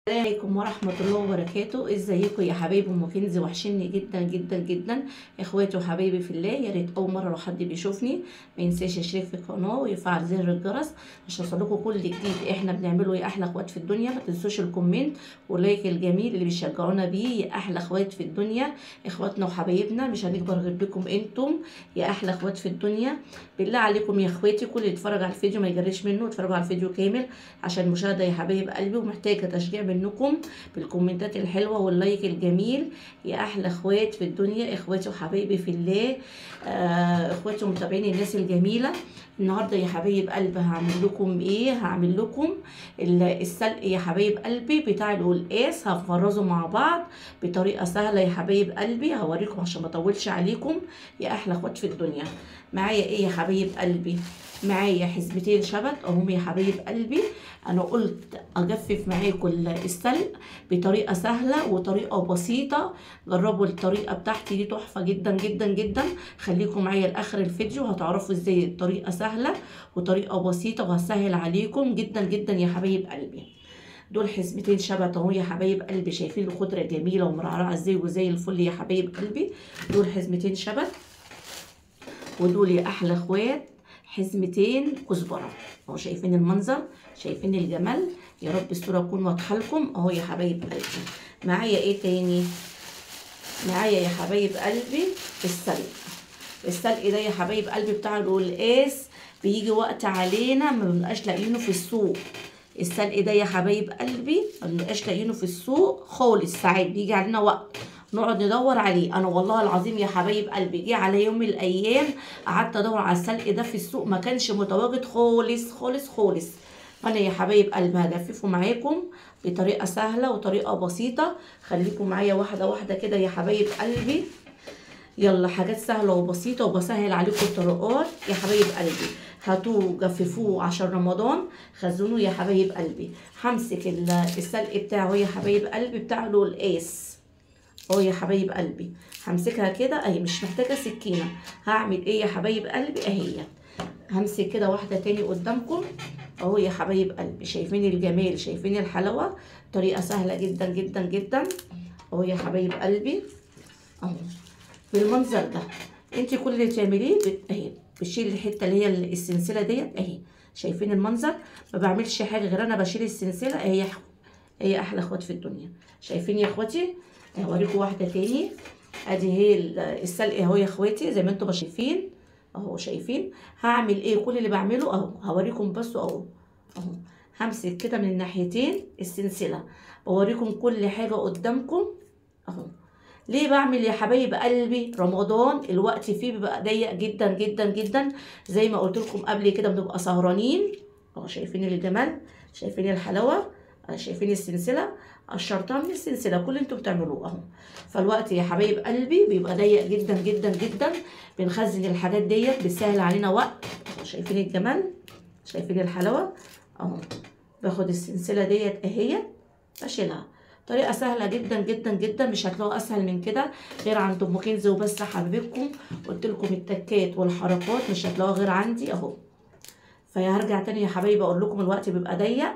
السلام عليكم ورحمة الله وبركاته. ازيكم يا حبايب ام كنزي؟ وحشني جدا جدا جدا اخواتي وحبايبي في الله. يا ريت اول مرة لو حد بيشوفني ما ينساش يشترك في القناة ويفعل زر الجرس عشان يوصلكم كل جديد احنا بنعمله يا احلى اخوات في الدنيا. ما تنسوش ال comment وال like الجميل اللي بيشجعونا بيه يا احلى اخوات في الدنيا. اخواتنا وحبايبنا مش هنكبر غير بكم انتم يا احلى اخوات في الدنيا. بالله عليكم يا اخواتي كل اللي يتفرج على الفيديو ما يجريش منه، اتفرجوا على الفيديو كامل عشان المشاهدة يا حبايب قلبي، ومحتاجة تشجيع منكم بالكومنتات الحلوة وال like الجميل يا احلى اخوات في الدنيا. اخواتي وحبايبي في الله، اخواتي ومتابعين الناس الجميلة. النهارده يا حبايب قلبي هعمل لكم ايه؟ هعمل لكم السلق يا حبايب قلبي بتاع القلقاس، هنفرزه مع بعض بطريقة سهلة يا حبايب قلبي. هوريكم عشان ما اطولش عليكم يا احلى اخوات في الدنيا. معايا ايه يا حبايب قلبي؟ معايا حزمتين شبت اهم يا حبايب قلبي. انا قلت اجفف معاكم السلق بطريقة سهلة وطريقه بسيطة. جربوا الطريقة بتاعتي دي تحفة جدا جدا جدا. خليكم معايا لاخر الفيديو هتعرفوا ازاي الطريقة سهلة وطريقه بسيطة وهسهل عليكم جدا جدا يا حبايب قلبي. دول حزمتين شبت اهو يا حبايب قلبي، شايفين الخضرة جميلة ومرعرعه ازاي وزي الفل يا حبايب قلبي. دول حزمتين شبت، ودول يا احلى اخوات حزمتين كزبره اهو. شايفين المنظر؟ شايفين الجمال؟ يا رب الصورة تكون واضحة لكم اهو يا حبايب قلبي. معايا ايه تاني؟ معايا يا حبايب قلبي السلق. السلق ده يا حبايب قلبي بتاع القلقاس بيجي وقت علينا ما بنبقاش لاقيينه في السوق. السلق ده يا حبايب قلبي ما بنبقاش لاقيينه في السوق خالص، ساعات بيجي علينا وقت نقعد ندور عليه. انا والله العظيم يا حبايب قلبي جه على يوم من الايام قعدت ادور على السلق ده في السوق، ما كانش متواجد خالص خالص خالص. فانا يا حبايب قلبي هجففه معاكم بطريقة سهلة وطريقه بسيطة. خليكم معايا واحدة واحدة كده يا حبايب قلبي. يلا حاجات سهلة وبسيطة وبسهل عليكم الطرقات يا حبايب قلبي. هاتوه جففوه عشان رمضان، خزنوه يا حبايب قلبي. همسك السلق بتاعه يا حبايب قلبي بتاع القلقاس اهو يا حبايب قلبي. همسكها كده اهي، مش محتاجه سكينة. هعمل ايه يا حبايب قلبي؟ اهي همسك كده واحدة تاني قدامكم اهو يا حبايب قلبي. شايفين الجمال؟ شايفين الحلاوة؟ طريقه سهلة جدا جدا جدا اهو يا حبايب قلبي اهو بالمنظر ده. انت كل اللي تعمليه اهي بشيل الحتة اللي هي السلسلة ديت اهي. شايفين المنظر؟ ما بعملش حاجة غير انا بشيل السلسلة اهي. هي احلى اخوات في الدنيا. شايفين يا اخواتي؟ هوريكم واحدة تاني. ادي هي السلق اهو يا اخواتي زي ما انتم شايفين اهو. شايفين هعمل ايه؟ كل اللي بعمله اهو هوريكم بس اهو اهو. همسك كده من الناحيتين السلسلة، بوريكم كل حاجة قدامكم اهو. ليه بعمل يا حبايب قلبي؟ رمضان الوقت فيه بيبقى ضيق جدا جدا جدا زي ما قلت لكم قبل كده، بنبقى سهرانين اهو. شايفين الجمال؟ شايفين الحلاوة؟ شايفين السلسلة؟ قشرتها من السلسلة. كل اللي انتوا بتعملوه اهو. فالوقت يا حبايب قلبي بيبقى ضيق جدا جدا جدا. بنخزن الحاجات ديت بتسهل علينا وقت. شايفين الجمال؟ شايفين الحلاوة اهو. باخد السلسلة ديت اهي بشيلها. طريقه سهلة جدا جدا جدا، مش هتلاقوا اسهل من كده غير عند ام كنزي وبس. حبيبتكم قلت لكم التكات والحركات مش هتلاقوها غير عندي اهو. فهرجع تاني يا حبايبي اقول لكم الوقت بيبقى ضيق.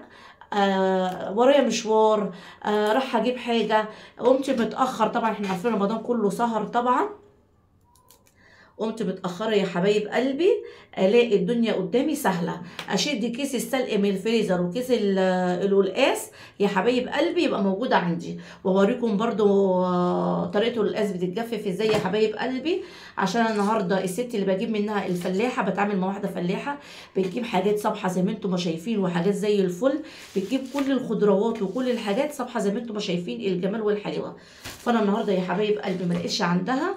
ورايا مشوار، راح اجيب حاجة، قمت متاخر. طبعا احنا عارفين رمضان كله سهر طبعا. قمت متاخرة يا حبايب قلبي، الاقي الدنيا قدامي سهلة. اشد كيس السلق من الفريزر وكيس القلقاس يا حبايب قلبي يبقى موجودة عندي. واوريكم برضو طريقه القلقاس بتتجفف ازاي يا حبايب قلبي، عشان النهارده الست اللي بجيب منها الفلاحة، بتعامل مع واحدة فلاحة بتجيب حاجات صبحة زي ما انتم ما شايفين وحاجات زي الفل، بتجيب كل الخضروات وكل الحاجات صبحة زي ما انتم ما شايفين الجمال والحلاوه. فانا النهارده يا حبايب قلبي ما لقيتش عندها،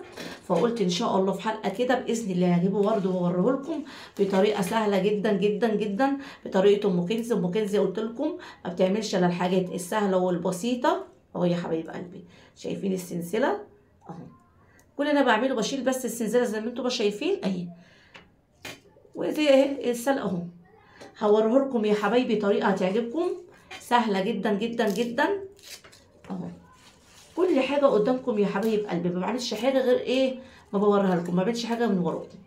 فقلت ان شاء الله في حلقة كده باذن الله هجيبه برده واوريه لكم بطريقة سهلة جدا جدا جدا بطريقة ام كنزي. ام كنزي قلت لكم ما بتعملش الا الحاجات السهلة والبسيطه اهو يا حبايب قلبي. شايفين السلسلة اهو؟ كل اللي انا بعمله بشيل بس السلسلة زي ما انتم شايفين اهي، وزي اهي السلق اهو. هوريه لكم يا حبايبي طريقه هتعجبكم سهلة جدا جدا جدا اهو. كل حاجة قدامكم يا حبايب قلبي، ما بعملش حاجة غير ايه ما بوريها لكم، ما بعملش حاجة من وراكم.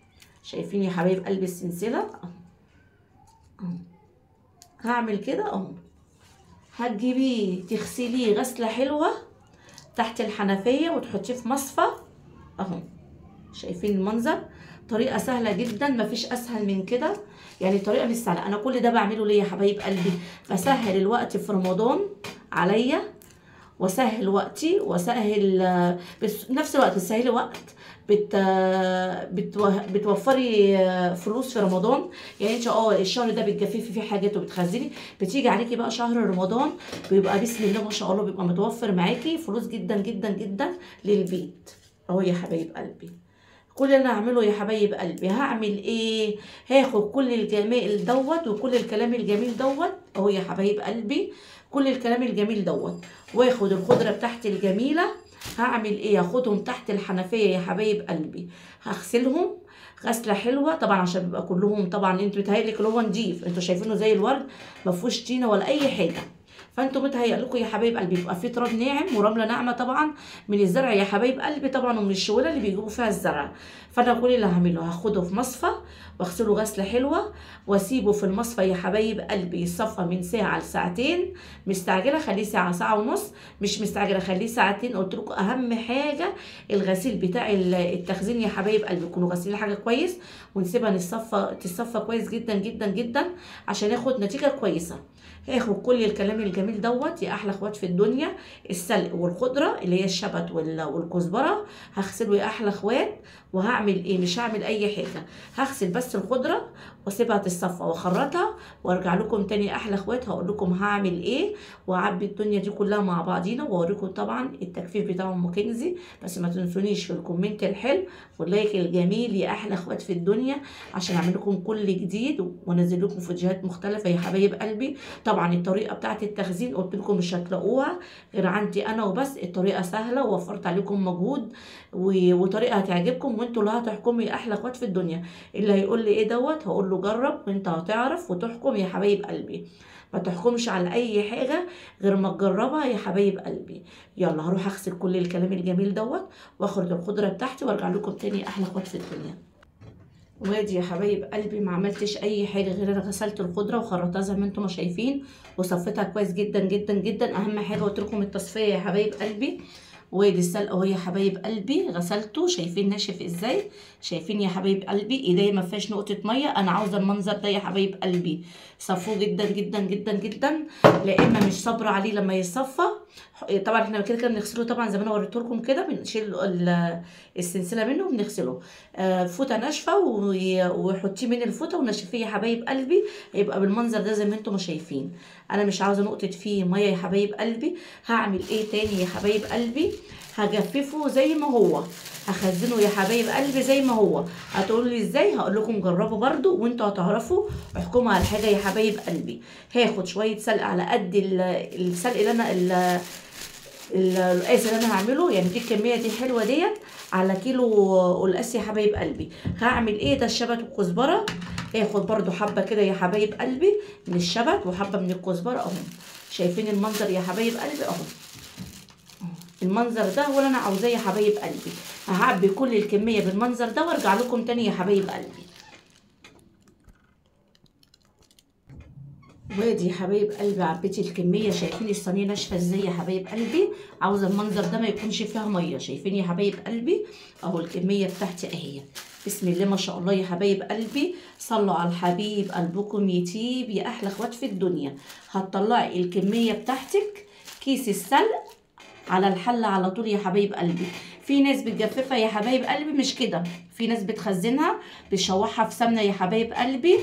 شايفين يا حبايب قلبي السلسلة اهو؟ هعمل كده اهو. هتجيبيه تغسليه غسله حلوة تحت الحنفية وتحطيه في مصفى اهو. شايفين المنظر؟ طريقه سهلة جدا، مفيش اسهل من كده، يعني طريقه مش سهلة. انا كل ده بعمله ليه يا حبايب قلبي؟ بسهل الوقت في رمضان عليا، واسهل وقتي، واسهل بس نفس الوقت بتسهلي وقت، بتوفري فلوس في رمضان. يعني انت الشهر ده بتجففي فيه حاجات وبتخزني، بتيجي عليكي بقى شهر رمضان بيبقى بسم الله ما شاء الله بيبقى متوفر معاكي فلوس جدا جدا جدا للبيت اهو يا حبايب قلبي. كل اللي انا هعمله يا حبايب قلبي هعمل ايه؟ هاخد كل الجمال دوت وكل الكلام الجميل دوت اهو يا حبايب قلبي، كل الكلام الجميل دوت، واخد الخضرة بتاعتي الجميلة. هعمل ايه؟ هاخدهم تحت الحنفية يا حبايب قلبي، هغسلهم غسله حلوة طبعا عشان بيبقى كلهم طبعا انتوا متهيألك اللي هو نضيف، انتوا شايفينه زي الورد ما فيهوش طينه ولا اي حاجة، فانتوا متهيألكوا يا حبايب قلبي بيبقى فيه تراب ناعم ورمله ناعمة طبعا من الزرع يا حبايب قلبي طبعا، ومن الشوله اللي بيجيبوا فيها الزرع. فانا كل اللي هعمله هاخده في مصفى واغسله غسله حلوة واسيبه في المصفى يا حبايب قلبي يصفى من ساعة لساعتين. مستعجلة خليه ساعة، ساعة ونص، مش مستعجلة خليه ساعتين. قلت لكم اهم حاجة الغسيل بتاع التخزين يا حبايب قلبي، يكونوا غاسلين حاجة كويس ونسيبها تصفى كويس جدا جدا جدا عشان اخد نتيجة كويسة. هاخد كل الكلام الجميل دوت يا احلى اخوات في الدنيا، السلق والخضره اللي هي الشبت والكزبره هغسله يا احلى اخوات. وهعمل ايه؟ مش هعمل اي حاجة، هغسل بس الخضرة واسيبها تتصفى واخرطها وارجع لكم تاني يا احلى اخوات. هقول لكم هعمل ايه واعبي الدنيا دي كلها مع بعضينا، واوريكم طبعا التجفيف بتاع ام كنزي. بس ما تنسونيش في ال comment الحلو وال like الجميل يا احلى اخوات في الدنيا عشان اعمل لكم كل جديد وانزل لكم فيديوهات مختلفة يا حبايب قلبي. طبعا الطريقة بتاعت التخزين قلت لكم مش هتلاقوها غير عندي انا وبس، الطريقة سهلة ووفرت عليكم مجهود وطريقه هتعجبكم وانتوا اللي هتحكموا يا احلى اخوات في الدنيا. اللي هيقول لي ايه دوت هقول له جرب وانت هتعرف وتحكم يا حبايب قلبي، ما تحكمش على اي حاجة غير ما تجربها يا حبايب قلبي. يلا هروح اغسل كل الكلام الجميل دوت واخرج الخضرة بتاعتي وارجع لكم تاني يا احلى اخوات في الدنيا. وادي يا حبايب قلبي ما عملتش اي حاجة غير انا غسلت الخضرة وخرطتها زي ما انتم ما شايفين وصفيتها كويس جدا جدا جدا. اهم حاجة قلت لكم التصفية يا حبايب قلبي. وادي السلق اهو يا حبايب قلبي غسلته، شايفين ناشف ازاي؟ شايفين يا حبايب قلبي ايديا ما فيهاش نقطة مية. انا عاوزه المنظر ده يا حبايب قلبي، صفوه جدا جدا جدا جدا، لا اما مش صابره عليه لما يصفى. طبعا احنا كده كده بنغسله طبعا زي ما انا وريته لكم كده، بنشيل السلسلة منه وبنغسله. فوطه ناشفة وحطيه من الفوطه ونشفيه يا حبايب قلبي، هيبقى بالمنظر ده زي ما انتم ما شايفين. انا مش عاوزه نقطة فيه مية يا حبايب قلبي. هعمل ايه تاني يا حبايب قلبي؟ هجففه زي ما هو، هخزنه يا حبايب قلبي زي ما هو. هتقولوا لي ازاي؟ هقول لكم جربوا برده وانتوا هتعرفوا، احكموا على الحاجة يا حبايب قلبي. هاخد شوية سلق على قد السلق اللي انا القلقاس اللي انا هعمله، يعني دي الكمية دي حلوة ديت على كيلو قلقاس يا حبايب قلبي. هعمل ايه؟ ده الشبت والكزبره، هاخد برده حبه كده يا حبايب قلبي من الشبت وحبه من الكزبره اهو. شايفين المنظر يا حبايب قلبي اهو؟ المنظر ده هو اللي انا عاوزاه يا حبايب قلبي. هعبي كل الكمية بالمنظر ده وارجع لكم تاني يا حبايب قلبي. وادي يا حبايب قلبي عبيتي الكمية، شايفين الصينية ناشفة ازاي يا حبايب قلبي؟ عاوزه المنظر ده ما يكونش فيها مية. شايفين يا حبايب قلبي اهو الكمية بتاعتي اهي، بسم الله ما شاء الله يا حبايب قلبي. صلوا على الحبيب قلبكم يطيب يا احلى اخوات في الدنيا. هتطلعي الكمية بتاعتك كيس السلق على الحلة على طول يا حبايب قلبي. في ناس بتجففها يا حبايب قلبي مش كده، في ناس بتخزنها بتشوحها في سمنه يا حبايب قلبي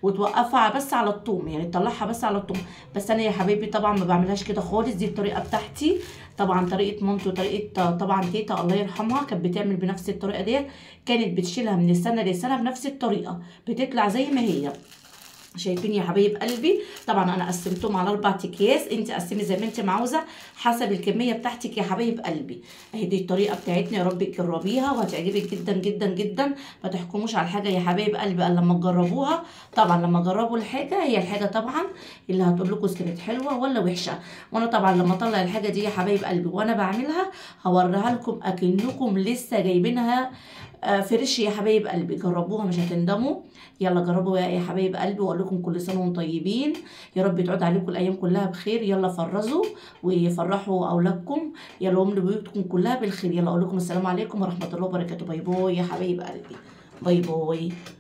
وتوقفها بس على الثوم، يعني تطلعها بس على الثوم. بس انا يا حبايبي طبعا ما بعملهاش كده خالص، دي الطريقة بتاعتي طبعا، طريقه مامتي وطريقه طبعا تيتا الله يرحمها كانت بتعمل بنفس الطريقة ديت، كانت بتشيلها من السنة للسنة بنفس الطريقة، بتطلع زي ما هي. شايفين يا حبايب قلبي؟ طبعا انا قسمتهم على 4 اكياس، انت قسمي زي ما انت عاوزه حسب الكمية بتاعتك يا حبايب قلبي. اهي دي الطريقة بتاعتنا، يا رب تجربيها وهتعجبك جدا جدا جدا. ما تحكموش على الحاجة يا حبايب قلبي الا لما تجربوها. طبعا لما جربوا الحاجة هي الحاجة طبعا اللي هتقول لكم كانت حلوة ولا وحشة. وانا طبعا لما اطلع الحاجة دي يا حبايب قلبي وانا بعملها هوريها لكم اكنكم لسه جايبينها fresh يا حبايب قلبي، جربوها مش هتندموا. يلا جربوا يا حبايب قلبي، واقول لكم كل سنة وانتم طيبين، يا رب تعود عليكم الايام كلها بخير. يلا فرزوا وفرحوا اولادكم، يلا واملوا بيوتكم كلها بالخير. يلا اقول لكم السلام عليكم ورحمة الله وبركاته. bye bye يا حبايب قلبي، bye bye.